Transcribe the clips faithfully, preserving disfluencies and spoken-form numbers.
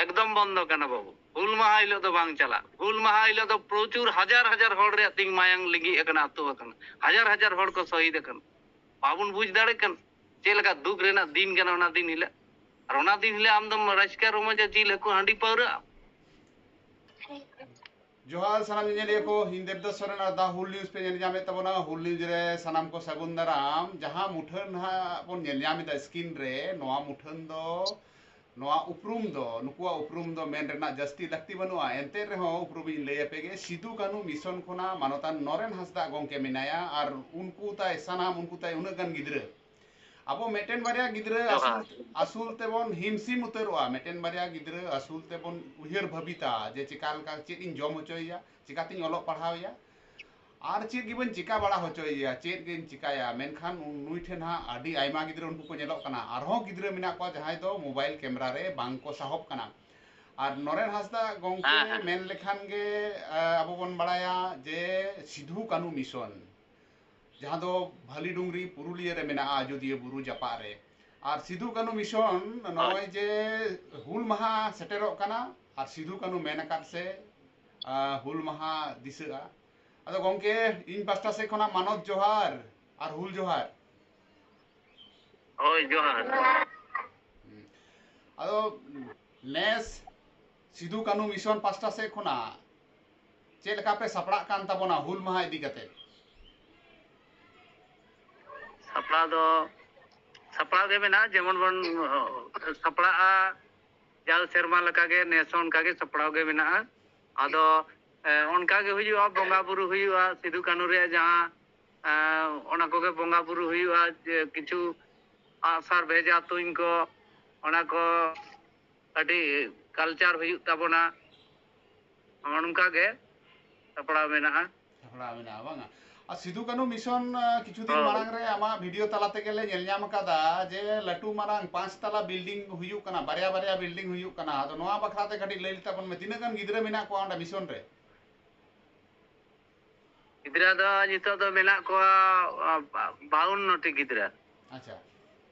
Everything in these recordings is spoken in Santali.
ᱮᱠᱫᱚᱢ ᱵᱚᱱᱫᱚ ᱠᱟᱱᱟ ᱵᱟᱹᱵᱩ᱾ ᱦᱩᱞ ᱢᱟᱦᱟ ᱦᱤᱞᱳᱜ ᱫᱚ ᱵᱟᱝ ᱪᱟᱞᱟᱜ᱾ ᱦᱩᱞ ᱢᱟᱦᱟ ᱦᱤᱞᱳᱜ ᱫᱚ ᱯᱨᱚᱪᱩᱨ ᱦᱟᱡᱟᱨ ᱦᱟᱡᱟᱨ ᱦᱚᱲ ᱨᱮᱭᱟᱜ ᱛᱤᱧ ᱢᱟᱭᱟᱝ ᱞᱤᱸᱜᱤ ᱟᱠᱟᱱᱟ, ᱟᱹᱛᱩ ᱟᱠᱟᱱᱟ, ᱦᱟᱡᱟᱨ ᱦᱟᱡᱟᱨ ᱦᱚᱲ ᱠᱚ ᱥᱚᱦᱤᱫ ᱟᱠᱟᱱᱟ᱾ ᱵᱟᱵᱚᱱ ᱵᱩᱡᱽ ᱫᱟᱲᱮᱭᱟᱜ ᱠᱟᱱᱟ ᱪᱮᱫ ᱞᱮᱠᱟ ᱫᱩᱠ ᱨᱮᱱᱟᱜ ᱫᱤᱱ ᱠᱟᱱᱟ ᱚᱱᱟ ᱫᱤᱱ ᱦᱤᱞᱳᱜ᱾ ᱟᱨ ᱚᱱᱟ ᱫᱤᱱ ᱦᱤᱞᱳᱜ ᱟᱢ ᱫᱚᱢ ᱨᱟᱹᱥᱠᱟᱹ ᱨᱚᱢᱚᱡᱟ ᱪᱮᱫ ᱦᱟᱹᱠᱩ ᱦᱟᱺᱰᱤ ᱯᱟᱹᱣᱨᱟᱹ? ᱡᱚᱦᱟᱨ ᱥᱟᱱᱟᱢ ᱧᱮᱧᱮᱞᱤᱭᱟᱹ ᱠᱚ, ᱤᱧ ᱫᱮᱵᱽᱫᱟᱥ ᱥᱚᱨᱮᱱ ᱟᱨ ᱫᱟ ᱦᱩᱞ ᱱᱤᱭᱩᱡᱽ ᱯᱮ ᱧᱮᱞ ᱧᱟᱢᱮᱫ ᱛᱟᱵᱚᱱᱟ᱾ ᱦᱩᱞ ᱱᱤᱭᱩᱡᱽ ᱨᱮ ᱥᱟᱱᱟᱢ ᱠᱚ ᱥᱟᱹᱜᱩᱱ ᱫᱟᱨᱟᱢ᱾ ᱡᱟᱦᱟᱸ ᱢᱩᱴᱷᱟᱹᱱ ᱱᱟᱦᱟᱜ ᱵᱚᱱ ᱧᱮᱞ ᱧᱟᱢ ᱮᱫᱟ ᱥᱠᱨᱤᱱ ᱨᱮ, ᱱᱚᱣᱟ ᱢᱩᱴᱷᱟᱹᱱ ᱫᱚ, ᱱᱚᱣᱟ ᱩᱯᱨᱩᱢ ᱫᱚ, ᱱᱩᱠᱩᱣᱟᱜ ᱩᱯᱨᱩᱢ ᱫᱚ ᱢᱮᱱ ᱨᱮᱱᱟᱜ ᱡᱟᱹᱥᱛᱤ ᱞᱟᱹᱠᱛᱤ ᱵᱟᱹᱱᱩᱜᱼᱟ᱾ ᱮᱱᱛᱮ ᱨᱮᱦᱚᱸ ᱩᱯᱨᱩᱢ ᱤᱧ ᱞᱟᱹᱭ ᱟᱯᱮ ᱜᱮ, ᱥᱤᱫᱩ ᱠᱟᱹᱱᱦᱩ ᱢᱤᱥᱚᱱ ᱠᱷᱚᱱᱟᱜ ᱢᱟᱱᱚᱛᱟᱱ ᱱᱚᱨᱮᱱ ᱦᱟᱸᱥᱫᱟ ᱜᱚᱢᱠᱮ ᱢᱮᱱᱟᱭᱟ ᱟᱨ ᱩᱱᱠᱩ ᱛᱟᱭ, ᱥᱟᱱᱟᱢ ᱩᱱᱠᱩ ᱛᱟᱭ ᱩᱱᱟᱹᱜ ᱜᱟᱱ ᱜᱤᱫᱽᱨᱟᱹ᱾ ᱟᱵᱚ ᱢᱤᱫᱴᱮᱱ ᱵᱟᱨᱭᱟ ᱜᱤᱫᱽᱨᱟᱹ ᱡᱚᱦᱟᱨ᱾ ᱟᱹᱥᱩᱞ, ᱟᱹᱥᱩᱞ ᱛᱮᱵᱚᱱ ᱦᱤᱢᱥᱤᱢ ᱩᱛᱟᱹᱨᱚᱜᱼᱟ᱾ ᱢᱤᱫᱴᱮᱱ ᱵᱟᱨᱭᱟ ᱜᱤᱫᱽᱨᱟᱹ ᱟᱹᱥᱩᱞ ᱛᱮᱵᱚᱱ ᱩᱭᱦᱟᱹᱨ ᱵᱷᱟᱹᱵᱤᱛᱟ ᱡᱮ ᱪᱮᱠᱟ ᱞᱮᱠᱟ ᱪᱮᱫ ᱤᱧ ᱡᱚᱢ ᱦᱚᱪᱚᱭᱮᱭᱟ, ᱪᱮᱠᱟᱛᱤᱧ ᱚᱞᱚᱜ ᱯᱟᱲᱦᱟᱣᱮᱭᱟ, ᱟᱨ ᱪᱮᱫ ᱜᱮ ᱵᱟᱹᱧ ᱪᱮᱠᱟ ᱵᱟᱲᱟ ᱦᱚᱪᱚᱭᱮᱭᱟ, ᱪᱮᱫ ᱜᱤᱧ ᱪᱮᱠᱟᱭᱟ᱾ ᱢᱮᱱᱠᱷᱟᱱ ᱩᱱ-, ᱱᱩᱭ ᱴᱷᱮᱱ ᱦᱟᱸᱜ ᱟᱹᱰᱤ ᱟᱭᱢᱟ ᱜᱤᱫᱽᱨᱟᱹ ᱩᱱᱠᱩ ᱠᱚ ᱧᱮᱞᱚᱜ ᱠᱟᱱᱟ᱾ ᱟᱨᱦᱚᱸ ᱜᱤᱫᱽᱨᱟᱹ ᱢᱮᱱᱟᱜ ᱠᱚᱣᱟ ᱡᱟᱦᱟᱸᱭ ᱫᱚ ᱢᱳᱵᱟᱭᱤᱞ ᱠᱮᱢᱮᱨᱟ ᱨᱮ ᱵᱟᱝ ᱠᱚ ᱥᱟᱦᱚᱵ ᱠᱟᱱᱟ᱾ ᱟᱨ ᱱᱚᱨᱮᱱ ᱦᱟᱸᱥᱫᱟ ᱜᱚᱢᱠᱮ ᱦᱮᱸ, ᱦᱮᱸ᱾ ᱢᱮᱱ ᱞᱮᱠᱷᱟᱱ ᱜᱮ, ᱟ, ᱟᱵᱚ ᱵᱚᱱ ᱵᱟᱲᱟᱭᱟ ᱡᱮ ᱥᱤᱫᱷᱩ ᱠᱟᱹᱱᱦᱩ ᱢᱤᱥᱚᱱ, ᱡᱟᱦᱟᱸ ᱫᱚ ᱵᱷᱟᱞᱤᱰᱩᱝᱨᱤ ᱯᱩᱨᱩᱞᱤᱭᱟᱹ ᱨᱮ ᱢᱮᱱᱟᱜᱼᱟ, ᱟᱡᱚᱫᱤᱭᱟᱹ ᱵᱩᱨᱩ ᱡᱟᱯᱟᱜ ᱨᱮ᱾ ᱟᱨ ᱥᱤᱫᱷᱩ ᱠᱟᱹᱱᱦᱩ ᱢᱤᱥᱚᱱ ᱦᱳᱭ᱾ ᱱᱚᱜᱼᱚᱭ ᱡᱮ ᱦᱩᱞ ᱢᱟᱦᱟ ᱥᱮᱴᱮᱨᱚᱜ ᱠᱟᱱᱟ, ᱟᱨ ᱥᱤᱫᱷᱩ ᱠᱟᱹᱱᱦᱩ ᱢᱮᱱ ᱟᱠᱟᱫ ᱥᱮ, ᱟ, ᱦᱩᱞ ᱢᱟᱦᱟ ᱫᱤᱥᱟᱹᱜᱼᱟ᱾ ᱟᱫᱚ ᱜᱚᱢᱠᱮ, ᱤᱧ ᱯᱟᱥᱴᱟ ᱥᱮᱫ ᱠᱷᱚᱱᱟᱜ ᱢᱟᱱᱚᱛ ᱡᱚᱦᱟᱨ ᱟᱨ ᱦᱩᱞ ᱡᱚᱦᱟᱨ᱾ ᱦᱳᱭ, ᱡᱚᱦᱟᱨ᱾ ᱦᱩᱸ᱾ ᱟᱫᱚ ᱱᱮᱥ ᱥᱤᱫᱷᱩ ᱠᱟᱹᱱᱦᱩ ᱢᱤᱥᱚᱱ ᱯᱟᱥᱴᱟ ᱥᱮᱫ ᱠᱷᱚᱱᱟᱜ ᱪᱮᱫ ᱞᱮᱠᱟ ᱯᱮ ᱥᱟᱯᱲᱟᱜ ᱠᱟᱱ ᱛᱟᱵᱚᱱᱟ ᱦᱩᱞ ᱢᱟᱦᱟ ᱤᱫᱤ ᱠᱟᱛᱮ? ᱥᱟᱯᱲᱟᱣ ᱫᱚ ᱥᱟᱯᱲᱟᱣ ᱜᱮ ᱢᱮᱱᱟᱜᱼᱟ, ᱡᱮᱢᱚᱱ ᱵᱚᱱ, ᱚ, ᱥᱟᱯᱲᱟᱜᱼᱟ, ᱡᱟᱣ ᱥᱮᱨᱢᱟ ᱞᱮᱠᱟᱜᱮ ᱱᱮᱥ ᱦᱚᱸ ᱚᱱᱠᱟᱜᱮ ᱥᱟᱯᱲᱟᱣ ᱜᱮ ᱢᱮᱱᱟᱜᱼᱟ᱾ ᱟᱫᱚ, ᱮ, ᱚᱱᱠᱟᱜᱮ ᱦᱩᱭᱩᱜᱼᱟ, ᱵᱚᱸᱜᱟ ᱵᱩᱨᱩ ᱦᱩᱭᱩᱜᱼᱟ, ᱥᱤᱫᱷᱩ ᱠᱟᱹᱱᱦᱩ ᱨᱮᱭᱟᱜ ᱡᱟᱦᱟᱸ, ᱮ, ᱚᱱᱟ ᱠᱚᱜᱮ ᱵᱚᱸᱜᱟ ᱵᱩᱨᱩ ᱦᱩᱭᱩᱜᱼᱟ, ᱡᱮ ᱠᱤᱪᱷᱩ ᱟᱜᱼᱥᱟᱨ ᱵᱷᱮᱡᱟ ᱛᱩᱧ ᱠᱚ, ᱚᱱᱟ ᱠᱚ ᱟᱹᱰᱤ ᱠᱟᱞᱪᱟᱨ ᱦᱩᱭᱩᱜ ᱛᱟᱵᱚᱱᱟ᱾ ᱱᱚᱜᱼᱚ ᱱᱚᱝᱠᱟ ᱜᱮ ᱥᱟᱯᱲᱟᱣ ᱢᱮᱱᱟᱜᱼᱟ᱾ ᱥᱟᱯᱲᱟᱣ ᱢᱮᱱᱟᱜᱼᱟ, ᱵᱟᱝᱟ? ᱟᱨ ᱥᱤᱫᱷᱩ ᱠᱟᱹᱱᱦᱩ ᱢᱤᱥᱚᱱ, ᱟ, ᱠᱤᱪᱷᱩ ᱫᱤᱱ ᱦᱳᱭ᱾ ᱢᱟᱲᱟᱝ ᱨᱮ ᱟᱢᱟᱜ ᱵᱷᱤᱰᱤᱭᱳ ᱛᱟᱞᱟ ᱛᱮᱜᱮ ᱞᱮ ᱧᱮᱞ ᱧᱟᱢ ᱟᱠᱟᱫᱟ ᱡᱮ ᱞᱟᱹᱴᱩ ᱢᱟᱨᱟᱝ ᱯᱟᱸᱪ ᱛᱟᱞᱟ ᱵᱤᱞᱰᱤᱝ ᱦᱩᱭᱩᱜ ᱠᱟᱱᱟ, ᱵᱟᱨᱭᱟ ᱵᱟᱨᱭᱟ ᱵᱤᱞᱰᱤᱝ ᱦᱩᱭᱩᱜ ᱠᱟᱱᱟ᱾ ᱟᱫᱚ ᱱᱚᱣᱟ ᱵᱟᱠᱷᱨᱟ ᱛᱮ ᱠᱟᱹᱴᱤᱡ ᱞᱟᱹᱭ ᱛᱟᱵᱚᱱ ᱢᱮ, ᱛᱤᱱᱟᱹᱜ ᱜᱟᱱ ᱜᱤᱫᱽᱨᱟᱹ ᱢᱮᱱᱟᱜ ᱠᱚᱣᱟ ᱚᱸᱰᱮ ᱢᱤᱥᱚᱱ ᱨᱮ? ᱜᱤᱫᱽᱨᱟᱹ ᱫᱚ ᱱᱤᱛᱚᱜ ᱫᱚ ᱢᱮᱱᱟᱜ ᱠᱚᱣᱟ, ᱟ, ᱵᱟᱣᱩᱱᱱᱚ ᱴᱤ ᱜᱤᱫᱽᱨᱟᱹ᱾ ᱟᱪᱪᱷᱟ᱾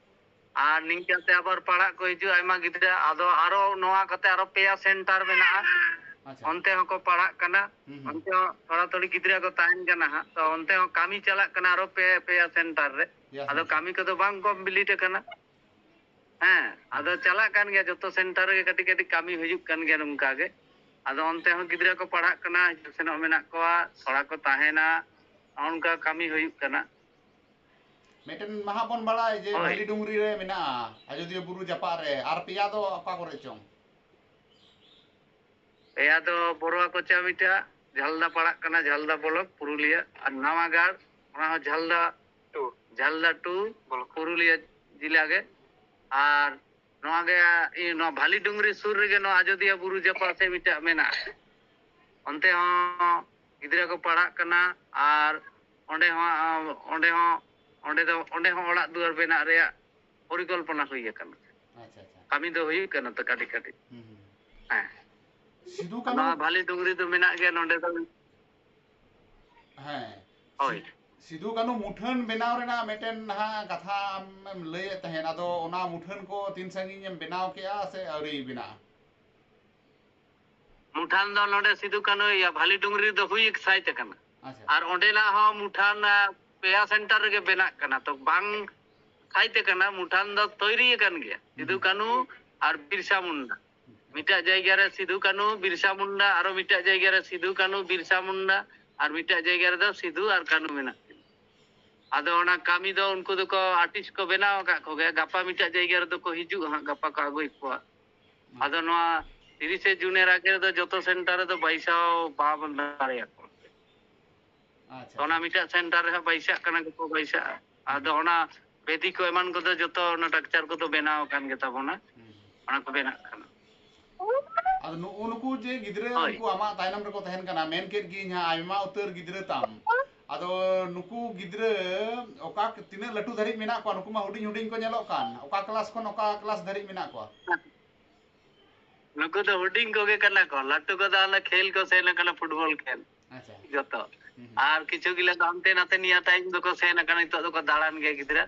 ᱟᱨ ᱱᱤᱝᱠᱟᱹᱛᱮ ᱟᱵᱟᱨ ᱯᱟᱲᱦᱟᱜ ᱠᱚ ᱦᱤᱡᱩᱜᱼᱟ ᱟᱭᱢᱟ ᱜᱤᱫᱽᱨᱟᱹ᱾ ᱟᱫᱚ ᱟᱨᱚ ᱱᱚᱣᱟ ᱠᱟᱛᱮ ᱟᱨᱚ ᱯᱮᱭᱟ ᱥᱮᱱᱴᱟᱨ ᱢᱮᱱᱟᱜᱼᱟ, ᱟᱪᱪᱷᱟ᱾ ᱚᱱᱛᱮ ᱦᱚᱸᱠᱚ ᱯᱟᱲᱦᱟᱜ ᱠᱟᱱᱟ᱾ ᱦᱩᱸ, ᱦᱩᱸ᱾ ᱚᱱᱛᱮ ᱦᱚᱸ ᱛᱷᱚᱲᱟ ᱛᱷᱚᱲᱤ ᱜᱤᱫᱽᱨᱟᱹ ᱠᱚ ᱛᱟᱦᱮᱱ ᱠᱟᱱᱟ ᱦᱟᱸᱜ, ᱛᱚ ᱚᱱᱛᱮ ᱦᱚᱸ ᱠᱟᱹᱢᱤ ᱪᱟᱞᱟᱜ ᱠᱟᱱᱟ ᱟᱨᱚ ᱯᱮ ᱯᱮᱭᱟ ᱥᱮᱱᱴᱟᱨ ᱨᱮ᱾ ᱯᱮᱭᱟ ᱟᱫᱚ ᱥᱮᱱᱴᱟᱨ᱾ ᱠᱟᱹᱢᱤ ᱠᱚᱫᱚ ᱵᱟᱝ ᱠᱚᱢᱯᱞᱤᱴ ᱟᱠᱟᱱᱟ᱾ ᱦᱮᱸ, ᱟᱫᱚ ᱪᱟᱞᱟᱜ ᱠᱟᱱ ᱜᱮᱭᱟ, ᱡᱚᱛᱚ ᱥᱮᱱᱴᱟᱨ ᱨᱮᱜᱮ ᱠᱟᱹᱴᱤᱡ ᱠᱟᱹᱴᱤᱡ ᱠᱟᱹᱢᱤ ᱦᱩᱭᱩᱜ ᱠᱟᱱ ᱜᱮᱭᱟ ᱱᱚᱝᱠᱟ ᱜᱮ᱾ ᱟᱫᱚ ᱚᱱᱛᱮ ᱦᱚᱸ ᱜᱤᱫᱽᱨᱟᱹ ᱠᱚ ᱯᱟᱲᱦᱟᱜ ᱠᱟᱱᱟ, ᱦᱤᱡᱩᱜ ᱥᱮᱱᱚᱜ ᱢᱮᱱᱟᱜ ᱠᱚᱣᱟ, ᱛᱷᱚᱲᱟ ᱠᱚ ᱛᱟᱦᱮᱱᱟ, ᱱᱚᱜᱼᱚ ᱱᱚᱝᱠᱟ ᱠᱟᱹᱢᱤ ᱦᱩᱭᱩᱜ ᱠᱟᱱᱟ᱾ ᱢᱤᱫᱴᱮᱱ ᱢᱟᱦᱟ ᱵᱚᱱ ᱵᱟᱲᱟᱭ ᱡᱮ ᱦᱳᱭ᱾ ᱵᱷᱟᱞᱤ ᱰᱩᱝᱨᱤ ᱨᱮ ᱢᱮᱱᱟᱜᱼᱟ ᱟᱡᱚᱫᱤᱭᱟᱹ ᱵᱩᱨᱩ ᱡᱟᱯᱟᱜ ᱨᱮ, ᱟᱨ ᱯᱮᱭᱟ ᱫᱚ ᱚᱠᱟ ᱠᱚᱨᱮ ᱪᱚᱝ? ᱯᱮᱭᱟ ᱫᱚ ᱵᱚᱨᱚᱣᱟ ᱠᱚᱪᱟ ᱢᱤᱫᱴᱟᱜ, ᱡᱷᱟᱞᱫᱟ ᱯᱟᱲᱟᱜ ᱠᱟᱱᱟ, ᱡᱷᱟᱞᱫᱟ ᱵᱞᱚᱠ, ᱯᱩᱨᱩᱞᱤᱭᱟᱹ, ᱟᱨ ᱱᱟᱣᱟᱜᱟᱲ, ᱚᱱᱟ ᱦᱚᱸ Jhalda two. Jhalda two, block. Purulia ᱡᱮᱞᱟ ᱜᱮ᱾ ᱟᱨ ᱱᱚᱣᱟ ᱜᱮ, ᱤᱭᱟᱹ, ᱱᱚᱣᱟ ᱵᱷᱟᱞᱤ ᱰᱩᱝᱨᱤ ᱥᱩᱨ ᱨᱮᱜᱮ ᱱᱚᱣᱟ ᱟᱡᱚᱫᱤᱭᱟᱹ ᱵᱩᱨᱩ ᱡᱟᱯᱟᱜ ᱥᱮᱫ ᱢᱤᱫᱴᱟᱜ ᱢᱮᱱᱟᱜᱼᱟ᱾ ᱚᱱᱛᱮ ᱦᱚᱸ ᱜᱤᱫᱽᱨᱟᱹ ᱠᱚ ᱯᱟᱲᱦᱟᱜ ᱠᱟᱱᱟ, ᱟᱨ ᱚᱸᱰᱮ ᱦᱚᱸ, ᱚᱸᱰᱮ ᱦᱚᱸ, ᱚᱸᱰᱮ ᱫᱚ, ᱚᱸᱰᱮ ᱦᱚᱸ ᱚᱲᱟᱜ ᱫᱩᱣᱟᱹᱨ ᱵᱮᱱᱟᱜ ᱨᱮᱭᱟᱜ ᱯᱚᱨᱤᱠᱚᱞᱯᱚᱱᱟ ᱦᱩᱭ ᱟᱠᱟᱱᱟ᱾ ᱟᱪᱪᱷᱟ, ᱟᱪᱪᱷᱟ᱾ ᱠᱟᱹᱢᱤ ᱫᱚ ᱦᱩᱭᱩᱜ ᱠᱟᱱᱟ ᱛᱚ ᱠᱟᱹᱴᱤᱡ ᱠᱟᱹᱴᱤᱡ᱾ ᱦᱩᱸ, ᱦᱩᱸ᱾ ᱦᱮᱸ᱾ ᱥᱤᱫᱩ ᱠᱟᱹᱱᱦᱩ ᱱᱚᱣᱟ ᱵᱷᱟᱞᱤ ᱰᱩᱝᱨᱤ ᱫᱚ ᱢᱮᱱᱟᱜ ᱜᱮᱭᱟ ᱱᱚᱰᱮ ᱫᱚ᱾ ᱦᱮᱸ᱾ ᱦᱳᱭ᱾ ᱥᱤ-, ᱥᱤᱫᱩ ᱠᱟᱹᱱᱦᱩ ᱢᱩᱴᱷᱟᱹᱱ ᱵᱮᱱᱟᱣ ᱨᱮᱱᱟᱜ ᱢᱤᱫᱴᱮᱱ ᱱᱟᱦᱟᱜ ᱠᱟᱛᱷᱟ ᱟᱢᱮᱢ ᱞᱟᱹᱭᱮᱫ ᱛᱟᱦᱮᱸᱫ, ᱟᱫᱚ ᱚᱱᱟ ᱢᱩᱴᱷᱟᱹᱱ ᱠᱚ ᱛᱤᱱ ᱥᱟᱺᱜᱤᱧ ᱮᱢ ᱵᱮᱱᱟᱣ ᱠᱮᱜᱼᱟ ᱥᱮ ᱟᱹᱣᱨᱤ ᱵᱮᱱᱟᱜᱼᱟ? ᱢᱩᱴᱷᱟᱹᱱ ᱫᱚ ᱱᱚᱰᱮ ᱥᱤᱫᱩ ᱠᱟᱹᱱᱦᱩ ᱤᱭᱟᱹ ᱵᱷᱟᱞᱤ ᱰᱩᱝᱨᱤ ᱨᱮᱫᱚ ᱦᱩᱭ ᱥᱟᱹᱛ ᱟᱠᱟᱱᱟ᱾ ᱟᱪᱪᱷᱟ᱾ ᱟᱨ ᱚᱸᱰᱮᱱᱟᱜ ᱦᱚᱸ ᱢᱩᱴᱷᱟᱹᱱ, ᱟ, ᱯᱮᱭᱟ ᱥᱮᱱᱴᱟᱨ ᱨᱮᱜᱮ ᱵᱮᱱᱟᱜ ᱠᱟᱱᱟ, ᱛᱚ ᱵᱟᱝ ᱥᱟᱹᱛ ᱟᱠᱟᱱᱟ᱾ ᱢᱩᱴᱷᱟᱹᱱ ᱫᱚ ᱛᱚᱭᱨᱤ ᱟᱠᱟᱱ ᱜᱮᱭᱟ, ᱦᱩᱸ᱾ ᱥᱤᱫᱩ ᱠᱟᱹᱱᱦᱩ ᱟᱨ ᱵᱤᱨᱥᱟ ᱢᱩᱱᱰᱟ᱾ ᱢᱤᱫᱴᱟᱜ ᱡᱟᱭᱜᱟ ᱨᱮ ᱥᱤᱫᱩ ᱠᱟᱹᱱᱦᱩ, ᱵᱤᱨᱥᱟ ᱢᱩᱱᱰᱟ, ᱟᱨᱚ ᱢᱤᱫᱴᱟᱜ ᱡᱟᱭᱜᱟ ᱨᱮ ᱥᱤᱫᱩ ᱠᱟᱹᱱᱦᱩ, ᱵᱤᱨᱥᱟ ᱢᱩᱱᱰᱟ, ᱟᱨ ᱢᱤᱫᱴᱟᱜ ᱡᱟᱭᱜᱟ ᱨᱮᱫᱚ ᱥᱤᱫᱩ ᱟᱨ ᱠᱟᱹᱱᱦᱩ ᱢᱮᱱᱟᱜ ᱠᱤᱱᱟ᱾ ᱟᱫᱚ ᱚᱱᱟ ᱠᱟᱹᱢᱤ ᱫᱚ ᱩᱱᱠᱩ ᱫᱚᱠᱚ ᱟᱨᱴᱤᱥᱴ ᱠᱚ ᱵᱮᱱᱟᱣ ᱟᱠᱟᱫ ᱠᱚᱜᱮᱭᱟ᱾ ᱜᱟᱯᱟ ᱢᱤᱫᱴᱟᱜ ᱡᱟᱭᱜᱟ ᱨᱮᱫᱚ ᱠᱚ ᱦᱤᱡᱩᱜᱼᱟ ᱦᱟᱸᱜ, ᱜᱟᱯᱟ ᱠᱚ ᱟᱹᱜᱩᱭᱮᱫ ᱠᱚᱣᱟ᱾ ᱟᱫᱚ ᱱᱚᱣᱟ ᱛᱤᱨᱤᱥᱮ ᱡᱩᱱ ᱮᱨ ᱟᱜᱮ ᱨᱮᱫᱚ ᱡᱚᱛᱚ ᱥᱮᱱᱴᱟᱨ ᱨᱮᱫᱚ ᱵᱟᱭᱥᱟᱣ ᱵᱟᱵᱚᱱ ᱫᱟᱲᱮᱭᱟᱠᱚᱣᱟ᱾ ᱟᱪᱪᱷᱟ, ᱚᱱᱟ ᱟᱪᱪᱷᱟ᱾ ᱢᱤᱫᱴᱟᱜ ᱥᱮᱱᱴᱟᱨ ᱨᱮᱦᱚᱸ ᱵᱟᱭᱥᱟᱜ ᱠᱟᱱᱟ, ᱜᱟᱯᱟ ᱵᱟᱭᱥᱟᱜᱼᱟ᱾ ᱟᱫᱚ ᱚᱱᱟ ᱵᱮᱫᱤ ᱠᱚ ᱮᱢᱟᱱ ᱠᱚᱫᱚ ᱡᱚᱛᱚ ᱚᱱᱟ ᱴᱟᱠᱪᱟᱨ ᱠᱚᱫᱚ ᱵᱮᱱᱟᱣ ᱟᱠᱟᱱ ᱜᱮ ᱛᱟᱵᱚᱱᱟ᱾ ᱦᱩᱸ᱾ ᱚᱱᱟ ᱠᱚ ᱵᱮᱱᱟᱜ ᱠᱟᱱᱟ᱾ ᱟᱫᱚ ᱱᱩᱜᱼᱩ ᱱᱩᱠᱩ ᱡᱮ ᱜᱤᱫᱽᱨᱟᱹ, ᱦᱳᱭ᱾ ᱩᱱᱠᱩ ᱟᱢᱟᱜ ᱛᱟᱭᱱᱚᱢ ᱨᱮᱠᱚ ᱛᱟᱦᱮᱱ ᱠᱟᱱᱟ, ᱢᱮᱱ ᱠᱮᱫ ᱜᱤᱭᱟᱹᱧ ᱦᱟᱸᱜ ᱟᱭᱢᱟ ᱩᱛᱟᱹᱨ ᱜᱤᱫᱽᱨᱟᱹ ᱛᱟᱢ᱾ ᱟᱫᱚ ᱱᱩᱠᱩ ᱜᱤᱫᱽᱨᱟᱹ ᱚᱠᱟ, ᱛᱤᱱᱟᱹᱜ ᱞᱟᱹᱴᱩ ᱫᱷᱟᱹᱨᱤᱡ ᱢᱮᱱᱟᱜ ᱠᱚᱣᱟ? ᱱᱩᱠᱩ ᱢᱟ ᱦᱩᱰᱤᱧ ᱦᱩᱰᱤᱧ ᱠᱚ ᱧᱮᱞᱚᱜ ᱠᱟᱱ᱾ ᱚᱠᱟ ᱠᱞᱟᱥ ᱠᱷᱚᱱ ᱚᱠᱟ ᱠᱞᱟᱥ ᱫᱷᱟᱹᱨᱤᱡ ᱢᱮᱱᱟᱜ ᱠᱚᱣᱟ? ᱱᱩᱠᱩ ᱫᱚ ᱦᱩᱰᱤᱧ ᱠᱚᱜᱮ ᱠᱟᱱᱟ ᱠᱚ, ᱞᱟᱹᱴᱩ ᱠᱚᱫᱚ ᱦᱟᱱᱮ ᱠᱷᱮᱞ ᱠᱚ ᱥᱮᱱ ᱟᱠᱟᱱᱟ, ᱯᱷᱩᱴᱵᱚᱞ ᱠᱷᱮᱞ᱾ ᱟᱪᱪᱷᱟ᱾ ᱡᱚᱛᱚ᱾ ᱦᱩᱸ, ᱦᱩᱸ᱾ ᱟᱨ ᱠᱤᱪᱷᱩ ᱜᱤᱞᱟᱹ ᱫᱚ ᱦᱟᱱᱛᱮ ᱱᱟᱛᱮ ᱱᱤᱭᱟᱹ ᱴᱟᱭᱤᱢ ᱫᱚᱠᱚ ᱥᱮᱱ ᱟᱠᱟᱱᱟ, ᱱᱤᱛᱚᱜ ᱫᱚᱠᱚ ᱫᱟᱬᱟᱱ ᱜᱮᱭᱟ ᱜᱤᱫᱽᱨᱟᱹ᱾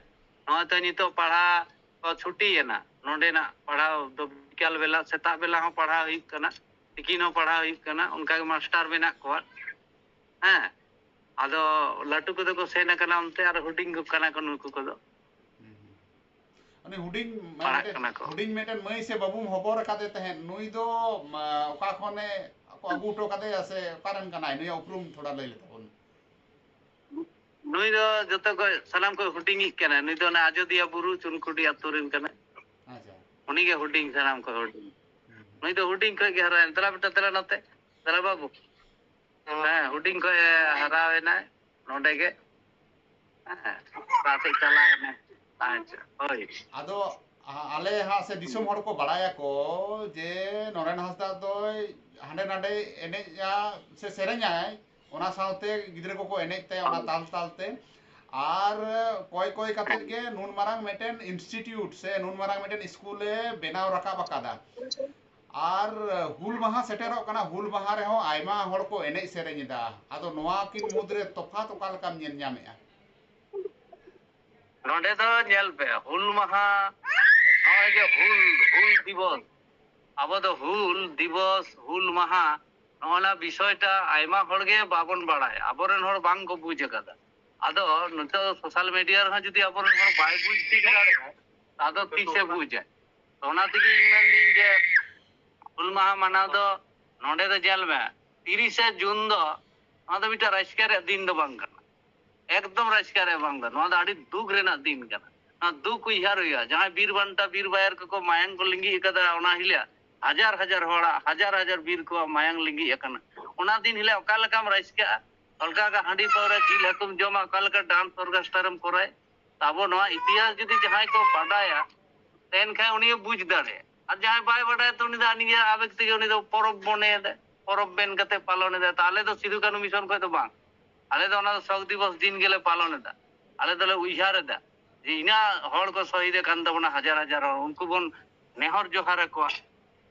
ᱱᱚᱜᱼᱚᱭ ᱛᱚ ᱱᱤᱛᱚᱜ ᱯᱟᱲᱦᱟᱜ ᱠᱚ ᱪᱷᱩᱴᱤᱭᱮᱱᱟ᱾ ᱱᱚᱸᱰᱮᱱᱟᱜ ᱯᱟᱲᱦᱟᱣ ᱫᱚ ᱵᱤᱠᱟᱞ ᱵᱮᱞᱟ, ᱥᱮᱛᱟᱜ ᱵᱮᱞᱟ ᱦᱚᱸ ᱯᱟᱲᱦᱟᱣ ᱦᱩᱭᱩᱜ ᱠᱟᱱᱟ, ᱛᱤᱠᱤᱱ ᱦᱚᱸ ᱯᱟᱲᱦᱟᱣ ᱦᱩᱭᱩᱜ ᱠᱟᱱᱟ, ᱚᱱᱠᱟᱜᱮ ᱢᱟᱥᱴᱟᱨ ᱢᱮᱱᱟᱜ ᱠᱚᱣᱟ᱾ ᱦᱮᱸ, ᱟᱫᱚ ᱞᱟᱹᱴᱩ ᱠᱚᱫᱚ ᱠᱚ ᱥᱮᱱ ᱟᱠᱟᱱᱟ ᱚᱱᱛᱮ, ᱟᱨ ᱦᱩᱰᱤᱧ ᱠᱚ ᱠᱟᱱᱟ ᱠᱚ ᱱᱩᱠᱩ ᱠᱚᱫᱚ᱾ ᱦᱩᱸ ᱦᱩᱸ᱾ ᱩᱱᱤ ᱦᱩᱰᱤᱧ ᱢᱟᱱᱮ ᱯᱟᱲᱦᱟᱜ ᱢᱤᱫᱴᱮᱱ ᱠᱟᱱᱟ ᱠᱚ᱾ ᱦᱩᱰᱤᱧ ᱢᱤᱫᱴᱮᱱ ᱢᱟᱹᱭ ᱥᱮ ᱵᱟᱹᱵᱩᱢ ᱦᱚᱵᱚᱨ ᱟᱠᱟᱫᱮ ᱛᱟᱦᱮᱸᱫ, ᱱᱩᱭ ᱫᱚ ᱢᱟ, ᱚᱠᱟ ᱠᱷᱚᱱᱮ ᱠᱚ ᱟᱹᱜᱩ ᱦᱚᱴᱚ ᱠᱟᱫᱮᱭᱟ ᱥᱮ ᱚᱠᱟᱨᱮᱱ ᱠᱟᱱᱟᱭ? ᱱᱩᱭᱟᱜ ᱩᱯᱨᱩᱢ ᱛᱷᱚᱲᱟ ᱞᱟᱹᱭ ᱞᱮᱛᱟᱵᱚᱱ᱾ ᱱᱩᱭ ᱫᱚ ᱡᱚᱛᱚ ᱠᱷᱚᱡ ᱥᱟᱱᱟᱢ ᱠᱷᱚᱡ ᱦᱩᱰᱤᱧᱤᱡ ᱠᱟᱱᱟᱭ᱾ ᱱᱩᱭ ᱫᱚ ᱚᱱᱟ ᱟᱡᱚᱫᱤᱭᱟᱹ ᱵᱩᱨᱩ ᱪᱩᱱᱠᱩᱰᱤ ᱟᱹᱛᱩ ᱨᱮᱱ ᱠᱟᱱᱟᱭ᱾ ᱟᱪᱪᱷᱟ᱾ ᱩᱱᱤᱜᱮ ᱦᱩᱰᱤᱧ, ᱥᱟᱱᱟᱢ ᱠᱷᱚᱡ ᱦᱩᱰᱤᱧ᱾ ᱦᱩᱸ ᱦᱩᱸ᱾ ᱱᱩᱭ ᱫᱚ ᱦᱩᱰᱤᱧ ᱠᱷᱚᱡ ᱜᱮ ᱦᱟᱨᱟᱭᱮᱱ᱾ ᱫᱮᱞᱟ ᱵᱮᱴᱟ, ᱫᱮᱞᱟ ᱱᱚᱛᱮ, ᱫᱮᱞᱟ ᱵᱟᱹᱵᱩ᱾ ᱦᱮᱸ, ᱦᱩᱰᱤᱧ ᱠᱷᱚᱡ ᱮ ᱦᱟᱨᱟᱣᱮᱱᱟᱭ ᱱᱚᱰᱮ ᱜᱮ᱾ ᱦᱮᱸ, ᱚᱠᱟ ᱥᱮᱫ ᱪᱟᱞᱟᱣᱮᱱᱟᱭ? ᱟᱪᱪᱷᱟ, ᱦᱳᱭ᱾ ᱟᱫᱚ ᱟ- ᱟᱞᱮ ᱦᱟᱸᱜ ᱥᱮ ᱫᱤᱥᱚᱢ ᱦᱚᱲ ᱠᱚ ᱵᱟᱲᱟᱭᱟᱠᱚ ᱡᱮ ᱱᱚᱨᱮᱱ ᱦᱟᱸᱥᱫᱟ ᱫᱚᱭ ᱦᱟᱸᱰᱮ ᱱᱟᱰᱮ ᱮᱱᱮᱡᱼᱟ ᱥᱮ ᱥᱮᱨᱮᱧᱟᱭ, ᱚᱱᱟ ᱥᱟᱶᱛᱮ ᱜᱤᱫᱽᱨᱟᱹ ᱠᱚᱠᱚ ᱮᱱᱮᱡ ᱛᱟᱭᱟ ᱚᱱᱟ ᱛᱟᱞ ᱛᱟᱞᱛᱮ᱾ ᱟᱨ ᱠᱚᱭ ᱠᱚᱭ ᱠᱟᱛᱮᱫ ᱜᱮ ᱱᱩᱱ ᱢᱟᱨᱟᱝ ᱢᱤᱫᱴᱮᱱ ᱤᱱᱥᱴᱤᱴᱤᱭᱩᱴ ᱥᱮ ᱱᱩᱱ ᱢᱟᱨᱟᱝ ᱢᱤᱫᱴᱮᱱ ᱥᱠᱩᱞᱮ ᱵᱮᱱᱟᱣ ᱨᱟᱠᱟᱵ ᱟᱠᱟᱫᱟ᱾ ᱟᱨ ᱦᱩᱞ ᱢᱟᱦᱟ ᱥᱮᱴᱮᱨᱚᱜ ᱠᱟᱱᱟ, ᱦᱩᱞ ᱢᱟᱦᱟ ᱨᱮᱦᱚᱸ ᱟᱭᱢᱟ ᱦᱚᱲ ᱠᱚ ᱮᱱᱮᱡ ᱥᱮᱨᱮᱧ ᱮᱫᱟ᱾ ᱟᱫᱚ ᱱᱚᱣᱟ ᱠᱤᱱ ᱢᱩᱫᱽᱨᱮ ᱛᱚᱯᱷᱟᱛ ᱚᱠᱟ ᱞᱮᱠᱟᱢ ᱧᱮᱞ ᱧᱟᱢᱮᱫᱼᱟ? ᱱᱚᱰᱮ ᱫᱚ ᱧᱮᱞ ᱯᱮ, ᱦᱩᱞ ᱢᱟᱦᱟ, ᱱᱚᱜᱼᱚᱭ ᱡᱮ ᱦᱩᱞ, ᱦᱩᱞ ᱫᱤᱵᱚᱥ, ᱟᱵᱚ ᱫᱚ ᱦᱩᱞ ᱫᱤᱵᱚᱥ, ᱦᱩᱞ ᱢᱟᱦᱟ, ᱱᱚᱜᱼᱚ ᱱᱟ ᱵᱤᱥᱚᱭᱴᱟ ᱟᱭᱢᱟ ᱦᱚᱲ ᱜᱮ ᱵᱟᱵᱚᱱ ᱵᱟᱲᱟᱭᱟ, ᱟᱵᱚᱨᱮᱱ ᱦᱚᱲ ᱵᱟᱝ ᱠᱚ ᱵᱩᱡᱽ ᱟᱠᱟᱫᱟ᱾ ᱟᱫᱚ ᱱᱤᱛᱚᱜ ᱥᱳᱥᱟᱞ ᱢᱤᱰᱤᱭᱟ ᱨᱮᱦᱚᱸ ᱡᱩᱫᱤ ᱟᱵᱚᱨᱮᱱ ᱦᱚᱲ ᱵᱟᱭ ᱵᱩᱡᱽ ᱴᱷᱤᱠ ᱫᱟᱲᱮᱭᱟᱜᱼᱟ, ᱟᱫᱚ ᱛᱤᱥᱮ ᱵᱩᱡᱟ? ᱚᱱᱟ ᱛᱮᱜᱮ ᱤᱧ ᱢᱮᱱᱫᱟᱹᱧ ᱡᱮ ᱦᱩᱞ ᱢᱟᱦᱟ ᱢᱟᱱᱟᱣ ᱫᱚ ᱱᱚᱰᱮ ᱫᱚ ᱧᱮᱞ ᱢᱮ, ᱛᱤᱨᱤᱥᱮ ᱡᱩᱱ ᱫᱚ ᱱᱚᱣᱟ ᱫᱚ ᱢᱤᱫᱴᱟᱝ ᱨᱟᱹᱥᱠᱟᱹ ᱨᱮᱭᱟᱜ ᱫᱤᱱ ᱫᱚ ᱵᱟᱝ ᱠᱟᱱᱟ, ᱮᱠᱫᱚᱢ ᱨᱟᱹᱥᱠᱟᱹ ᱨᱮᱭᱟᱜ ᱵᱟᱝ ᱠᱟᱱᱟ, ᱱᱚᱣᱟ ᱫᱚ ᱟᱹᱰᱤ ᱫᱩᱠ ᱨᱮᱱᱟᱜ ᱫᱤᱱ ᱠᱟᱱᱟ᱾ ᱱᱚᱣᱟ ᱫᱩᱠ ᱩᱭᱦᱟᱹᱨ ᱦᱩᱭᱩᱜᱼᱟ, ᱡᱟᱦᱟᱸᱭ ᱵᱤᱨ ᱵᱟᱱᱴᱟ ᱵᱤᱨ ᱵᱟᱭᱟᱨ ᱠᱚᱠᱚ ᱢᱟᱭᱟᱝ ᱠᱚ ᱞᱤᱸᱜᱤ ᱟᱠᱟᱫᱟ ᱚᱱᱟ ᱦᱤᱞᱳᱜ, ᱦᱟᱡᱟᱨ ᱦᱟᱡᱟᱨ ᱦᱚᱲᱟᱜ, ᱦᱟᱡᱟᱨ ᱦᱟᱡᱟᱨ ᱵᱤᱨ ᱠᱚᱣᱟᱜ ᱢᱟᱭᱟᱝ ᱞᱤᱸᱜᱤ ᱟᱠᱟᱱᱟ᱾ ᱚᱱᱟ ᱫᱤᱱ ᱦᱤᱞᱳᱜ ᱚᱠᱟ ᱞᱮᱠᱟᱢ ᱨᱟᱹᱥᱠᱟᱹᱜᱼᱟ? ᱚᱱᱠᱟ ᱜᱮ ᱦᱟᱺᱰᱤ ᱯᱟᱹᱣᱨᱟᱹ ᱡᱤᱞ ᱦᱟᱹᱠᱩᱢ ᱡᱚᱢᱟ, ᱚᱠᱟ ᱞᱮᱠᱟ ᱰᱟᱱᱥ ᱚᱨᱠᱮᱥᱴᱟᱨ ᱮᱢ ᱠᱚᱨᱟᱣᱟ? ᱟᱵᱚ ᱱᱚᱣᱟ ᱤᱛᱤᱦᱟᱥ ᱡᱩᱫᱤ ᱡᱟᱦᱟᱸᱭ ᱠᱚ ᱵᱟᱰᱟᱭᱟ, ᱮᱱᱠᱷᱟᱱ ᱩᱱᱤ ᱵᱩᱡᱽ ᱫᱟᱲᱮᱭᱟᱜᱼᱟ᱾ ᱟᱨ ᱡᱟᱦᱟᱸᱭ ᱵᱟᱭ ᱵᱟᱰᱟᱭᱟ, ᱛᱚ ᱩᱱᱤ ᱫᱚ ᱱᱤᱡᱮᱨ ᱟᱵᱮᱜᱽ ᱛᱮᱜᱮ ᱩᱱᱤ ᱫᱚ ᱯᱚᱨᱚᱵᱽ ᱢᱚᱱᱮᱭᱮᱫᱟ, ᱯᱚᱨᱚᱵᱽ ᱢᱮᱱ ᱠᱟᱛᱮ ᱯᱟᱞᱚᱱ ᱮᱫᱟ᱾ ᱛᱚ ᱟᱞᱮ ᱫᱚ ᱥᱤᱫᱩ ᱠᱟᱹᱱᱦᱩ ᱢᱤᱥᱚᱱ ᱠᱷᱚᱱ ᱫᱚ ᱵᱟᱝ, ᱟᱞᱮ ᱫᱚ ᱚᱱᱟ ᱫᱚ ᱥᱚᱠ ᱫᱤᱵᱚᱥ ᱫᱤᱱ ᱜᱮᱞᱮ ᱯᱟᱞᱚᱱ ᱮᱫᱟ᱾ ᱟᱞᱮ ᱫᱚᱞᱮ ᱩᱭᱦᱟᱹᱨ ᱮᱫᱟ ᱡᱮ ᱤᱱᱟᱹ ᱦᱚᱲ ᱠᱚ ᱥᱚᱦᱤᱫ ᱟᱠᱟᱱ ᱛᱟᱵᱚᱱᱟ, ᱦᱟᱡᱟᱨ ᱦᱟᱡᱟᱨ ᱦᱚᱲ, ᱩᱱᱠᱩ ᱵᱚᱱ ᱱᱮᱦᱚᱨ ᱡᱚᱦᱟᱨ ᱟᱠᱚᱣᱟ᱾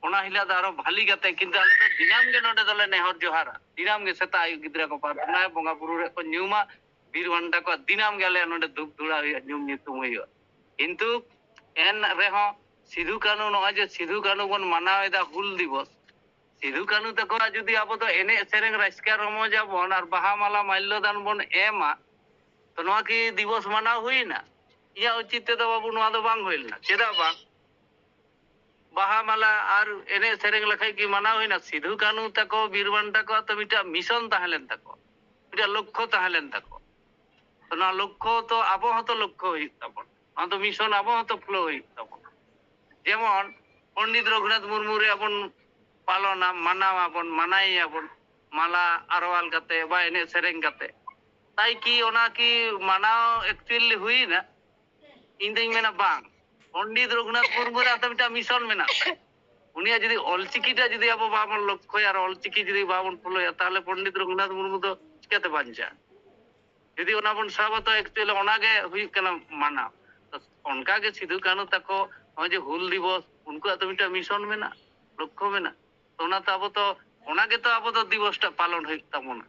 ᱚᱱᱟ ᱦᱤᱞᱳᱜ ᱫᱚ ᱟᱨᱚ ᱵᱷᱟᱞᱤ ᱠᱟᱛᱮ, ᱠᱤᱱᱛᱩ ᱟᱞᱮ ᱫᱚ ᱫᱤᱱᱟᱹᱢ ᱜᱮ ᱱᱚᱰᱮ ᱫᱚᱞᱮ ᱱᱮᱦᱚᱨ ᱡᱚᱦᱟᱨᱟ, ᱫᱤᱱᱟᱹᱢ ᱜᱮ ᱥᱮᱛᱟᱜ ᱟᱹᱭᱩᱵ ᱜᱤᱫᱽᱨᱟᱹ ᱠᱚ ᱯᱨᱟᱨᱛᱷᱚᱱᱟᱭᱟ, ᱵᱚᱸᱜᱟ ᱵᱩᱨᱩ ᱨᱮ ᱠᱚ ᱧᱩᱢᱟ, ᱵᱤᱨ ᱵᱟᱱᱴᱟ ᱠᱚᱣᱟᱜ ᱫᱤᱱᱟᱹᱢ ᱜᱮ ᱟᱞᱮᱭᱟᱜ ᱱᱚᱰᱮ ᱫᱷᱩᱯ ᱫᱷᱩᱲᱟ ᱦᱩᱭᱩᱜᱼᱟ, ᱧᱩᱢ ᱧᱩᱛᱩᱢ ᱦᱩᱭᱩᱜᱼᱟ᱾ ᱠᱤᱱᱛᱩ ᱮᱱ ᱨᱮᱦᱚᱸ ᱥᱤᱫᱷᱩ ᱠᱟᱹᱱᱩ, ᱱᱚᱜᱼᱚᱭ ᱡᱮ ᱥᱤᱫᱷᱩ ᱠᱟᱹᱱᱩ ᱵᱚᱱ ᱢᱟᱱᱟᱣ ᱮᱫᱟ ᱦᱩᱞ ᱫᱤᱵᱚᱥ, ᱥᱤᱫᱷᱩ ᱠᱟᱹᱱᱩ ᱛᱟᱠᱚᱣᱟᱜ ᱡᱩᱫᱤ ᱟᱵᱚ ᱫᱚ ᱮᱱᱮᱡ ᱥᱮᱨᱮᱧ ᱨᱟᱹᱥᱠᱟᱹ ᱨᱚᱢᱚᱡᱽ ᱟᱵᱚᱱ ᱟᱨ ᱵᱟᱦᱟ ᱢᱟᱞᱟ ᱢᱟᱞᱞᱚ ᱫᱟᱱ ᱵᱚᱱ ᱮᱢᱟ, ᱛᱚ ᱱᱚᱣᱟ ᱠᱤ ᱫᱤᱵᱚᱥ ᱢᱟᱱᱟᱣ ᱦᱩᱭᱱᱟ? ᱤᱧᱟᱹᱜ ᱩᱪᱤᱛ ᱛᱮᱫᱚ ᱵᱟᱹᱵᱩ ᱱᱚᱣᱟ ᱫᱚ ᱵᱟᱝ ᱦᱩᱭ ᱞᱮᱱᱟ᱾ ᱪᱮᱫᱟᱜ ᱵᱟᱝ? ᱵᱟᱦᱟ ᱢᱟᱞᱟ ᱟᱨ ᱮᱱᱮᱡ ᱥᱮᱨᱮᱧ ᱞᱮᱠᱷᱟᱡ ᱠᱤ ᱢᱟᱱᱟᱣ ᱦᱩᱭᱱᱟ? ᱥᱤᱫᱷᱩ ᱠᱟᱹᱱᱩ ᱛᱟᱠᱚ, ᱵᱤᱨ ᱵᱟᱱᱴᱟ ᱠᱚᱣᱟᱜ ᱛᱚ ᱢᱤᱫᱴᱟᱝ ᱢᱤᱥᱚᱱ ᱛᱟᱦᱮᱸ ᱞᱮᱱ ᱛᱟᱠᱚᱣᱟ, ᱢᱤᱫᱴᱟᱝ ᱞᱚᱠᱠᱷᱚ ᱛᱟᱦᱮᱸ ᱞᱮᱱ ᱛᱟᱠᱚᱣᱟ᱾ ᱚᱱᱟ ᱞᱚᱠᱠᱷᱚ ᱛᱚ ᱟᱵᱚ ᱦᱚᱸᱛᱚ ᱞᱚᱠᱠᱷᱚ ᱦᱩᱭᱩᱜ ᱛᱟᱵᱚᱱ, ᱚᱱᱟ ᱫᱚ ᱢᱤᱥᱚᱱ ᱟᱵᱚ ᱦᱚᱸᱛᱚ ᱯᱷᱩᱞᱟᱹᱣ ᱦᱩᱭᱩᱜ ᱛᱟᱵᱚᱱᱟ᱾ ᱡᱮᱢᱚᱱ ᱯᱚᱱᱰᱤᱛ ᱨᱚᱜᱷᱩᱱᱟᱛᱷ ᱢᱩᱨᱢᱩ ᱨᱮᱭᱟᱜ ᱵᱚᱱ ᱯᱟᱞᱚᱱᱟ, ᱢᱟᱱᱟᱣᱟᱵᱚᱱ, ᱢᱟᱱᱟᱭᱮᱭᱟᱵᱚᱱ, ᱢᱟᱞᱟ ᱟᱨᱣᱟᱞ ᱠᱟᱛᱮ ᱵᱟ ᱮᱱᱮᱡ ᱥᱮᱨᱮᱧ ᱠᱟᱛᱮ᱾ ᱛᱟᱭ ᱠᱤ ᱚᱱᱟ ᱠᱤ ᱢᱟᱱᱟᱣ actually ᱦᱩᱭᱱᱟ? ᱤᱧ ᱫᱚᱧ ᱢᱮᱱᱟ ᱵᱟᱝ᱾ ᱯᱚᱱᱰᱤᱛ ᱨᱚᱜᱷᱩᱱᱟᱛᱷ ᱢᱩᱨᱢᱩ ᱨᱮ ᱟᱛᱚ ᱢᱤᱫᱴᱟᱝ ᱢᱤᱥᱚᱱ ᱢᱮᱱᱟᱜ ᱛᱟᱭᱟ᱾ ᱩᱱᱤᱭᱟᱜ ᱡᱩᱫᱤ ᱚᱞᱪᱤᱠᱤ ᱴᱟᱜ ᱡᱩᱫᱤ ᱟᱵᱚ ᱵᱟᱵᱚᱱ ᱞᱚᱠᱠᱷᱚᱭᱟ ᱟᱨ ᱚᱞᱪᱤᱠᱤ ᱡᱩᱫᱤ ᱵᱟᱵᱚᱱ ᱯᱷᱚᱞᱚᱭᱟ, ᱛᱟᱦᱚᱞᱮ ᱯᱚᱱᱰᱤᱛ ᱨᱚᱜᱷᱩᱱᱟᱛᱷ ᱢᱩᱨᱢᱩ ᱫᱚ ᱪᱤᱠᱟᱹᱛᱮ ᱵᱟᱧᱪᱟᱜᱼᱟ? ᱡᱩᱫᱤ ᱚᱱᱟ ᱵᱚᱱ ᱥᱟᱵᱟ, ᱛᱚ actually ᱚᱱᱟᱜᱮ ᱦᱩᱭᱩᱜ ᱠᱟᱱᱟ ᱢᱟᱱᱟᱣ᱾ ᱛᱚ ᱚᱱᱠᱟᱜᱮ ᱥᱤᱫᱷᱩ ᱠᱟᱹᱱᱦᱩ ᱛᱟᱠᱚ ᱱᱚᱜᱼᱚᱭ ᱡᱮ ᱦᱩᱞ ᱫᱤᱵᱚᱥ, ᱩᱱᱠᱩᱣᱟᱜ ᱛᱚ ᱢᱤᱫᱴᱟᱝ ᱢᱤᱥᱚᱱ ᱢᱮᱱᱟᱜᱼᱟ, ᱞᱚᱠᱠᱷᱚ ᱢᱮᱱᱟᱜᱼᱟ᱾ ᱛᱚ ᱚᱱᱟᱛᱮ ᱟᱵᱚ ᱛᱚ, ᱚᱱᱟ ᱜᱮᱛᱚ ᱟᱵᱚ ᱫᱚ ᱫᱤᱵᱚᱥ ᱴᱟᱜ ᱯᱟᱞᱚᱱ ᱦᱩᱭᱩᱜ ᱛᱟᱵᱚᱱᱟ᱾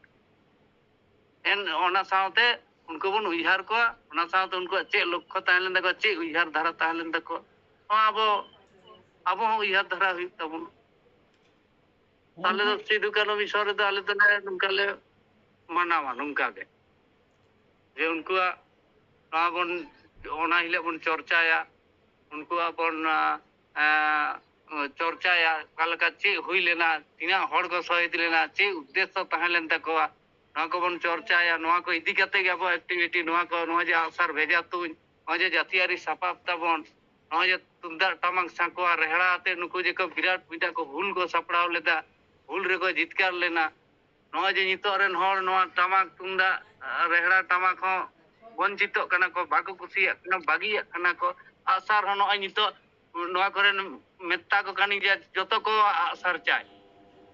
ᱮᱱ ᱚᱱᱟ ᱥᱟᱶᱛᱮ ᱩᱱᱠᱩ ᱵᱚᱱ ᱩᱭᱦᱟᱹᱨ ᱠᱚᱣᱟ, ᱚᱱᱟ ᱥᱟᱶᱛᱮ ᱩᱱᱠᱩᱣᱟᱜ ᱪᱮᱫ ᱞᱚᱠᱠᱷᱚ ᱛᱟᱦᱮᱸ ᱞᱮᱱ ᱛᱟᱠᱚᱣᱟ, ᱪᱮᱫ ᱩᱭᱦᱟᱹᱨ ᱫᱷᱟᱨᱟ ᱛᱟᱦᱮᱸ ᱞᱮᱱ ᱛᱟᱠᱚᱣᱟ, ᱱᱚᱣᱟ ᱟᱵᱚ, ᱟᱵᱚ ᱦᱚᱸ ᱩᱭᱦᱟᱹᱨ ᱫᱷᱟᱨᱟ ᱦᱩᱭᱩᱜ ᱛᱟᱵᱚᱱᱟ᱾ ᱟᱞᱮ ᱫᱚ ᱥᱤᱫᱷᱩ ᱠᱟᱹᱱᱦᱩ ᱵᱤᱥᱚᱭ ᱨᱮᱫᱚ ᱟᱞᱮ ᱫᱚᱞᱮ ᱱᱚᱝᱠᱟ ᱞᱮ ᱢᱟᱱᱟᱣᱟ, ᱱᱚᱝᱠᱟ ᱜᱮ, ᱡᱮ ᱩᱱᱠᱩᱣᱟᱜ ᱱᱚᱣᱟ ᱵᱚᱱ, ᱚᱱᱟ ᱦᱤᱞᱳᱜ ᱵᱚᱱ ᱪᱚᱨᱪᱟᱭᱟ, ᱩᱱᱠᱩᱣᱟᱜ ᱵᱚᱱ, ᱟᱸ, ᱟᱸ, ᱪᱚᱨᱪᱟᱭᱟ, ᱚᱠᱟ ᱞᱮᱠᱟ ᱪᱮᱫ ᱦᱩᱭ ᱞᱮᱱᱟ, ᱛᱤᱱᱟᱹᱜ ᱦᱚᱲ ᱠᱚ ᱥᱚᱦᱤᱫ ᱞᱮᱱᱟ, ᱪᱮᱫ ᱩᱫᱽᱫᱮᱥᱥᱚ ᱛᱟᱦᱮᱸ ᱞᱮᱱ ᱛᱟᱠᱚᱣᱟ, ᱱᱚᱣᱟ ᱠᱚᱵᱚᱱ ᱪᱚᱨᱪᱟᱭᱟ᱾ ᱱᱚᱣᱟ ᱠᱚ ᱤᱫᱤ ᱠᱟᱛᱮ ᱜᱮ ᱟᱵᱚ activity, ᱱᱚᱣᱟ ᱠᱚ, ᱱᱚᱣᱟ ᱡᱮ ᱟᱜᱼᱥᱟᱨ ᱵᱷᱮᱡᱟ ᱛᱩᱧ, ᱱᱚᱣᱟ ᱡᱮ ᱡᱟᱹᱛᱤᱭᱟᱹᱨᱤ ᱥᱟᱯᱟᱵ ᱛᱟᱵᱚᱱ, ᱱᱚᱣᱟ ᱡᱮ ᱛᱩᱢᱫᱟᱜ ᱴᱟᱢᱟᱠ ᱥᱟᱸᱠᱚᱣᱟ ᱨᱮᱦᱲᱟ ᱟᱛᱮ ᱱᱩᱠᱩ ᱡᱮ ᱠᱚ ᱵᱤᱨᱟᱴ ᱢᱤᱫᱴᱟᱝ ᱠᱚ ᱦᱩᱞ ᱠᱚ ᱥᱟᱯᱲᱟᱣ ᱞᱮᱫᱟ, ᱦᱩᱞ ᱨᱮᱠᱚ ᱡᱤᱛᱠᱟᱹᱨ ᱞᱮᱱᱟ᱾ ᱱᱚᱜᱼᱚᱭ ᱡᱮ ᱱᱤᱛᱚᱜ ᱨᱮᱱ ᱦᱚᱲ ᱱᱚᱣᱟ ᱴᱟᱢᱟᱠ ᱛᱩᱢᱫᱟᱜ, ᱨᱮᱦᱲᱟ ᱴᱟᱢᱟᱠ ᱦᱚᱸ ᱵᱚᱧᱪᱤᱛᱚᱜ ᱠᱟᱱᱟ ᱠᱚ, ᱵᱟᱠᱚ ᱠᱩᱥᱤᱭᱟᱜ ᱠᱟᱱᱟ, ᱵᱟᱹᱜᱤᱭᱟᱜ ᱠᱟᱱᱟ ᱠᱚ᱾ ᱟᱜᱼᱥᱟᱨ ᱦᱚᱸ ᱱᱚᱜᱼᱚᱭ ᱱᱤᱛᱚᱜ ᱱᱚᱣᱟ ᱠᱚᱨᱮᱱ ᱢᱮᱛᱟ ᱠᱚ ᱠᱟᱱ ᱜᱮᱭᱟ, ᱡᱚᱛᱚ ᱠᱚ ᱟᱜᱼᱥᱟᱨ ᱪᱟᱭ᱾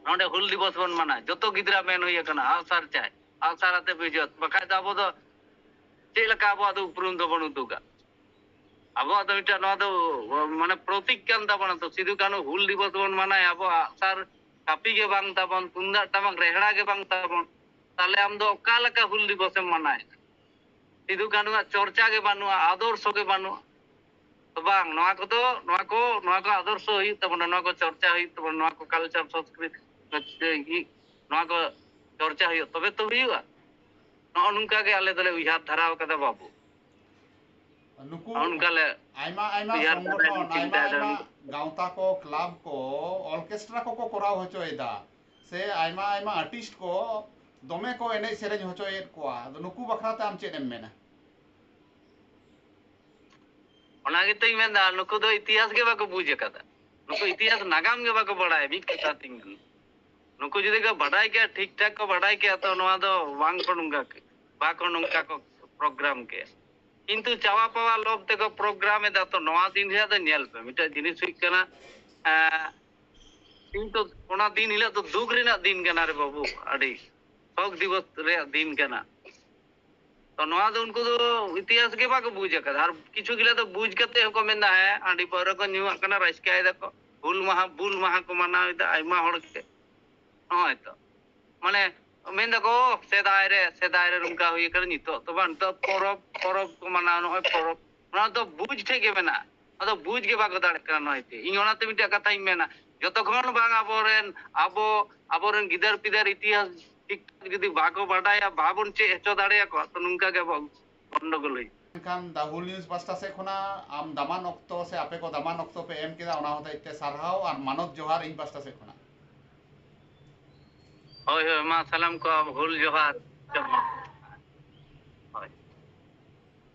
ᱱᱚᱰᱮ ᱦᱩᱞ ᱫᱤᱵᱚᱥ ᱵᱚᱱ ᱢᱟᱱᱟᱣᱟ, ᱡᱚᱛᱚ ᱜᱤᱫᱽᱨᱟᱹ ᱢᱮᱱ ᱦᱩᱭ ᱟᱠᱟᱱᱟ, ᱟᱜᱼᱥᱟᱨ ᱪᱟᱭ, ᱟᱜᱼᱥᱟᱨ ᱟᱛᱮ ᱵᱤᱡᱚᱭ᱾ ᱵᱟᱠᱷᱟᱡ ᱫᱚ ᱟᱵᱚ ᱫᱚ ᱪᱮᱫ ᱞᱮᱠᱟ ᱟᱵᱚᱣᱟᱜ ᱫᱚ ᱩᱯᱨᱩᱢ ᱫᱚᱵᱚᱱ ᱩᱫᱩᱜᱟ? ᱟᱵᱚᱣᱟᱜ ᱫᱚ ᱢᱤᱫᱴᱟᱝ ᱱᱚᱣᱟ ᱫᱚ ᱢᱟᱱᱮ ᱯᱨᱚᱛᱤᱠ ᱠᱟᱱ ᱛᱟᱵᱚᱱᱟ ᱛᱚ᱾ ᱥᱤᱫᱷᱩ ᱠᱟᱹᱱᱦᱩ ᱦᱩᱞ ᱫᱤᱵᱚᱥ ᱵᱚᱱ ᱢᱟᱱᱟᱭᱟ, ᱟᱵᱚᱣᱟᱜ ᱟᱜᱼᱥᱟᱨ ᱠᱟᱹᱯᱤ ᱜᱮ ᱵᱟᱝ ᱛᱟᱵᱚᱱ, ᱛᱩᱢᱫᱟᱜ ᱴᱟᱢᱟᱠ ᱨᱮᱦᱲᱟ ᱜᱮ ᱵᱟᱝ ᱛᱟᱵᱚᱱ, ᱛᱟᱦᱞᱮ ᱟᱢ ᱫᱚ ᱚᱠᱟ ᱞᱮᱠᱟ ᱦᱩᱞ ᱫᱤᱵᱚᱥ ᱮᱢ ᱢᱟᱱᱟᱭᱟ? ᱥᱤᱫᱷᱩ ᱠᱟᱹᱱᱦᱩᱣᱟᱜ ᱪᱚᱨᱪᱟ ᱜᱮ ᱵᱟᱹᱱᱩᱜᱼᱟ, ᱟᱫᱚᱨᱥᱚ ᱜᱮ ᱵᱟᱹᱱᱩᱜᱼᱟ᱾ ᱵᱟᱝ, ᱱᱚᱣᱟ ᱠᱚᱫᱚ, ᱱᱚᱣᱟ ᱠᱚ, ᱱᱚᱣᱟ ᱠᱚ ᱟᱫᱚᱨᱥᱚ ᱦᱩᱭᱩᱜ ᱛᱟᱵᱚᱱᱟ, ᱱᱚᱣᱟ ᱠᱚ ᱪᱚᱨᱪᱟ ᱦᱩᱭᱩᱜ ᱛᱟᱵᱚᱱᱟ, ᱱᱚᱣᱟ ᱠᱚ ᱠᱟᱞᱪᱟᱨ, ᱥᱚᱝᱥᱠᱨᱤᱛ, ᱱᱚᱣᱟ ᱠᱚ ᱪᱚᱨᱪᱟ ᱦᱩᱭᱩᱜ, ᱛᱚᱵᱮ ᱛᱚ ᱦᱩᱭᱩᱜᱼᱟ᱾ ᱱᱚᱜᱼᱚ ᱱᱚᱝᱠᱟ ᱜᱮ ᱟᱞᱮ ᱫᱚᱞᱮ ᱩᱭᱦᱟᱹᱨ ᱫᱷᱟᱨᱟᱣ ᱠᱟᱫᱟ ᱵᱟᱹᱵᱩ᱾ ᱱᱩᱠᱩ ᱱᱚᱜᱼᱚ ᱱᱚᱝᱠᱟ ᱞᱮ ᱟᱭᱢᱟ ᱟᱭᱢᱟ ᱩᱭᱦᱟᱹᱨ ᱥᱚᱝᱜᱚᱴᱷᱚᱱ, ᱫᱷᱟᱨᱟ ᱟᱭᱢᱟ ᱪᱤᱱᱛᱟᱹᱭᱮᱫᱟ᱾ ᱟᱭᱢᱟ ᱜᱟᱶᱛᱟ ᱠᱚ, ᱠᱞᱟᱵ ᱠᱚ, ᱚᱨᱠᱮᱥᱴᱨᱟ ᱠᱚᱠᱚ ᱠᱚᱨᱟᱣ ᱦᱚᱪᱚᱭᱮᱫᱟ, ᱥᱮ ᱟᱭᱢᱟ ᱟᱭᱢᱟ ᱟᱨᱴᱤᱥᱴ ᱠᱚ ᱫᱚᱢᱮ ᱠᱚ ᱮᱱᱮᱡ ᱥᱮᱨᱮᱧ ᱦᱚᱪᱚᱭᱮᱫ ᱠᱚᱣᱟ᱾ ᱟᱫᱚ ᱱᱩᱠᱩ ᱵᱟᱠᱷᱨᱟ ᱛᱮ ᱟᱢ ᱪᱮᱫ ᱮᱢ ᱢᱮᱱᱟ? ᱚᱱᱟ ᱜᱮᱛᱚᱧ ᱢᱮᱱᱫᱟ, ᱱᱩᱠᱩ ᱫᱚ ᱤᱛᱤᱦᱟᱥ ᱜᱮ ᱵᱟᱠᱚ ᱵᱩᱡᱽ ᱟᱠᱟᱫᱟ, ᱱᱩᱠᱩ ᱤᱛᱤᱦᱟᱥ ᱱᱟᱜᱟᱢ ᱜᱮ ᱵᱟᱠᱚ ᱵᱟᱲᱟᱭᱟ᱾ ᱢᱤᱫ ᱠᱟᱛᱷᱟ ᱛᱤᱧ ᱢᱮᱱᱟ, ᱱᱩᱠᱩ ᱡᱩᱫᱤ ᱠᱚ ᱵᱟᱰᱟᱭ ᱠᱮᱭᱟ, ᱴᱷᱤᱠ ᱴᱷᱟᱠ ᱠᱚ ᱵᱟᱰᱟᱭ ᱠᱮᱭᱟ, ᱛᱚ ᱱᱚᱣᱟ ᱫᱚ ᱵᱟᱝ ᱠᱚ ᱱᱚᱝᱠᱟ ᱠᱮ-, ᱵᱟᱠᱚ ᱱᱚᱝᱠᱟ ᱠᱚ ᱯᱨᱳᱜᱨᱟᱢ ᱠᱮᱭᱟ᱾ ᱠᱤᱱᱛᱩ ᱪᱟᱣᱟ ᱯᱟᱣᱟ ᱞᱳᱵᱷ ᱛᱮᱠᱚ ᱯᱨᱳᱜᱨᱟᱢ ᱮᱫᱟ᱾ ᱛᱚ ᱱᱚᱣᱟ ᱫᱤᱱ ᱨᱮᱭᱟᱜ ᱫᱚ ᱧᱮᱞ ᱯᱮ, ᱢᱤᱫᱴᱮᱱ ᱡᱤᱱᱤᱥ ᱦᱩᱭᱩᱜ ᱠᱟᱱᱟ, ᱮᱸ, ᱠᱤᱱᱛᱩ ᱚᱱᱟ ᱫᱤᱱ ᱦᱤᱞᱳᱜ ᱫᱚ ᱫᱩᱠ ᱨᱮᱱᱟᱜ ᱫᱤᱱ ᱠᱟᱱᱟ ᱨᱮ ᱵᱟᱹᱵᱩ, ᱟᱹᱰᱤ ᱥᱳᱠ ᱫᱤᱵᱚᱥ ᱨᱮᱭᱟᱜ ᱫᱤᱱ ᱠᱟᱱᱟ᱾ ᱛᱚ ᱱᱚᱣᱟ ᱫᱚ ᱩᱱᱠᱩ ᱫᱚ ᱤᱛᱤᱦᱟᱥ ᱜᱮ ᱵᱟᱠᱚ ᱵᱩᱡᱽ ᱟᱠᱟᱫᱟ᱾ ᱟᱨ ᱠᱤᱪᱷᱩ ᱜᱤᱞᱟ ᱫᱚ ᱵᱩᱡᱽ ᱠᱟᱛᱮ ᱦᱚᱸᱠᱚ ᱢᱮᱱᱫᱟ, ᱦᱮᱸ, ᱦᱟᱺᱰᱤ ᱯᱟᱹᱣᱨᱟᱹ ᱠᱚ ᱧᱩᱣᱟᱜ ᱠᱟᱱᱟ, ᱨᱟᱹᱥᱠᱟᱹᱭ ᱫᱟᱠᱚ, ᱦᱩᱞ ᱢᱟᱦᱟ, ᱵᱩᱞ ᱢᱟᱦᱟ ᱠᱚ ᱢᱟᱱᱟᱣ ᱮᱫᱟ ᱟᱭᱢᱟ ᱦᱚᱲ ᱜᱮ᱾ ᱱᱚᱜᱼᱚᱭ ᱛᱚ, ᱢᱟᱱᱮ, ᱢᱮᱱ ᱫᱟᱠᱚ, "ᱚ, ᱥᱮᱫᱟᱭ ᱨᱮ, ᱥᱮᱫᱟᱭ ᱨᱮ ᱱᱚᱝᱠᱟ ᱦᱩᱭ ᱟᱠᱟᱱᱟ, ᱱᱤᱛᱚᱜ ᱫᱚ ᱵᱟᱝ, ᱱᱤᱛᱚᱜ ᱯᱚᱨᱚᱵᱽ, ᱯᱚᱨᱚᱵᱽ ᱠᱚ ᱢᱟᱱᱟᱣᱟ, ᱱᱚᱜᱼᱚᱭ ᱯᱚᱨᱚᱵᱽ", ᱚᱱᱟ ᱫᱚ ᱵᱩᱡᱽ ᱴᱷᱮᱡ ᱜᱮ ᱢᱮᱱᱟᱜᱼᱟ᱾ ᱟᱫᱚ ᱵᱩᱡᱽ ᱜᱮ ᱵᱟᱠᱚ ᱫᱟᱲᱮᱭᱟᱜ ᱠᱟᱱᱟ ᱱᱚᱜᱼᱚᱭ ᱛᱮ᱾ ᱤᱧ ᱚᱱᱟᱛᱮ ᱢᱤᱫᱴᱮᱡ ᱠᱟᱛᱷᱟᱧ ᱢᱮᱱᱟ, ᱡᱚᱛᱚ ᱠᱷᱚᱱ ᱵᱟᱝ ᱟᱵᱚᱨᱮᱱ, ᱟᱵᱚ, ᱟᱵᱚᱨᱮᱱ ᱜᱤᱫᱟᱹᱨ ᱯᱤᱫᱟᱹᱨ ᱤᱛᱤᱦᱟᱥ ᱴᱷᱤᱠ ᱴᱷᱟᱠ ᱡᱩᱫᱤ ᱵᱟᱠᱚ ᱵᱟᱰᱟᱭᱟ, ᱵᱟᱵᱚᱱ ᱪᱮᱫ ᱦᱚᱪᱚ ᱫᱟᱲᱮᱭᱟᱠᱚᱣᱟ, ᱛᱚ ᱱᱚᱝᱠᱟ ᱜᱮ ᱟᱵᱚᱣᱟᱜ ᱜᱚᱱᱰᱚᱜᱳᱞ ᱦᱩᱭᱩᱜᱼᱟ᱾ ᱢᱮᱱᱠᱷᱟᱱ ᱫᱟ ᱦᱩᱞ ᱱᱤᱭᱩᱡᱽ ᱯᱟᱥᱴᱟ ᱥᱮᱫ ᱠᱷᱚᱱᱟᱜ ᱟᱢ ᱫᱟᱢᱟᱱ ᱚᱠᱛᱚ ᱥᱮ ᱟᱯᱮ ᱠᱚ ᱫᱟᱢᱟᱱ ᱚᱠᱛᱚ ᱯᱮ ᱮᱢ ᱠᱮᱫᱟ, ᱚᱱᱟ ᱦᱚᱛᱮᱡ ᱛᱮ ᱥᱟᱨᱦᱟᱣ ᱟᱨ ᱢᱟᱱᱚᱛ ᱡᱚᱦᱟᱨ ᱤᱧ ᱯᱟᱥᱴᱟ ᱥᱮᱫ ᱠᱷᱚᱱᱟᱜ᱾ ᱦᱳᱭ, ᱦᱳᱭ, ᱢᱟ ᱥᱟᱱᱟᱢ ᱠᱚ ᱦᱩᱞ ᱡᱚᱦᱟᱨ᱾